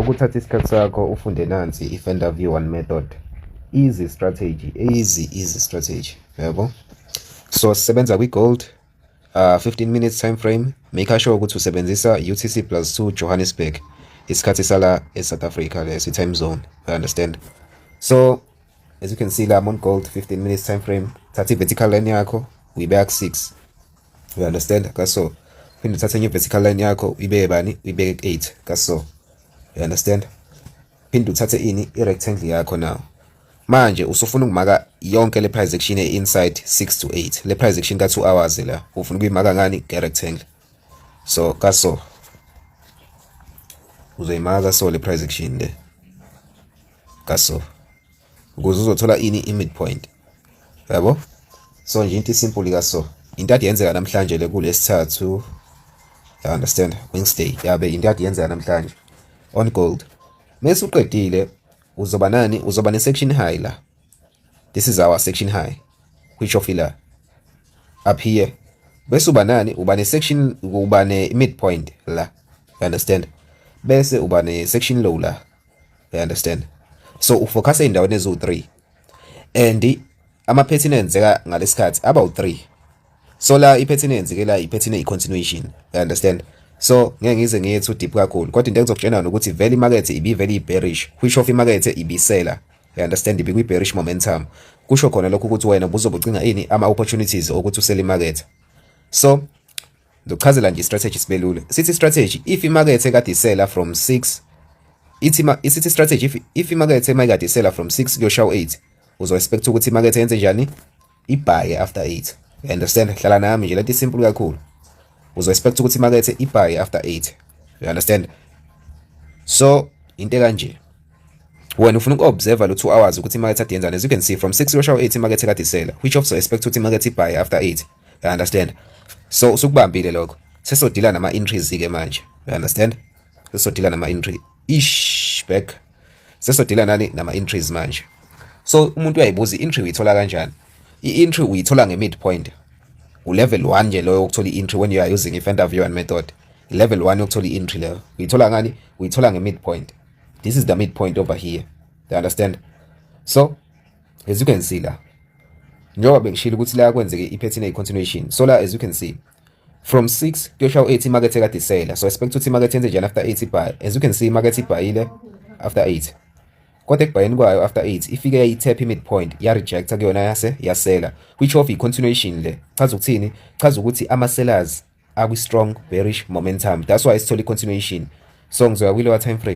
Awukuthatha isikhathi sakho ufunde nansi i-Fender V1 method. Easy strategy, easy easy strategy, yabo. So sisebenza kwi-gold 15 minutes time frame. Make sure ukuthi usebenzisa UTC plus 2 Johannesburg, isikhathi sala e-South Africa lesi, time zone, you understand? So as you can see la, on gold 15 minutes time frame, thatha i-vertical line yakho, uyibeka ku-6, you understand? Kaso phinde uthathe enye vertical line yakho, uyibeke bani? Uyibeke ku-8, kaso, you understand? Phinde uthathe ini? I-rectangle yakho. Now manje usufuna ukumaka yonke le price action e-inside 6 to 8, le price action ka 2 hours la, ufuna ukuyimaka ngani? Nge-rectangle. So kaso uzoyimaka, so le price action le kaso, ukuze uzothola ini? I-midpoint, yabo. So nje into simple kaso, into ade yenzeka namhlanje le kulesithathu, you understand? Wednesday yabe into ade yenzeka namhlanje on gold. Mase uqedile, uzoba nani? Uzoba ne section high la. This is our section high, which of ila up here. Bese uba nani? Uba ne section, uba ne midpoint la, you understand? Bese uba ne section low la, you understand? So ufocus endaweni eziwu3 and ama pattern enzeka ngalesikhathi aba u3. So la ipattern eyenzeke la, ipattern eyi-continuation, you understand? So ngeke ngize ngiye too deep kakhulu, kodwa into engizokutshela ukuthi vele imarket ibivele i-bearish, which of imarket ibisela, you understand? Ibikwi-bearish momentum. Kusho khona lokho ukuthi wena ubuzobe ucinga ini? Ama-opportunities okuthi usele imarket. So ngizokuchazela nje i-strategy sibelule. Sithi strategy, if imarket kade isela from 6, ithi isithi strategy, if imarket mayikade isela from 6 kuyoshawa 8, uzo expect ukuthi imarket yenze njani? Ibhaye after 8, you understand? Hlala nami nje, lento simple kakhulu. Uzo expect ukuthi imarket ibhaye after 8, you understand? So into kanje, wena ufuna uku-observe lo 2 hours ukuthi imarket ade yenzani. As you can see, from 6 kuyoshawa 8 imarket kade isela, which also expect ukuthi imarket ibhaye after 8, you understand? So usukubambile lokho, sesodila nama-entries ke manje, you understand? Sesodila nama-entry ish back, sesodila nani? Nama-entries manje. So umuntu uyayibuza, i-entry uyithola kanjani? I-entry uyithola nge-midpoint, u-level 1 nje loyo ukuthola i-entry when you are using i-Fender V1 method. Level 1 yokuthola i-entry leyo, uyithola ngani? Uyithola nge-midpoint. This is the midpoint over here, you understand? So as you can see la, njengoba bengishilo ukuthi la kwenzeke i-pattern eyi-continuation, so la, as you can see, from 6 kuyoshawa 8 imarket ekade isela. So expect ukuthi imarket yenze njani after 8? Ibuy. As you can see, imarket ibhayile after 8, kodwa ekubhayeni kwayo after 8 ifike yayitap i-midpoint, ya-rejecta kuyona, yase yasela, which of i-continuation le. Chaza ukuthini? Chaza ukuthi ama-sellers akwi-strong bearish momentum. That's why sithola i-continuation. So ngizoya kwi-lower time frame.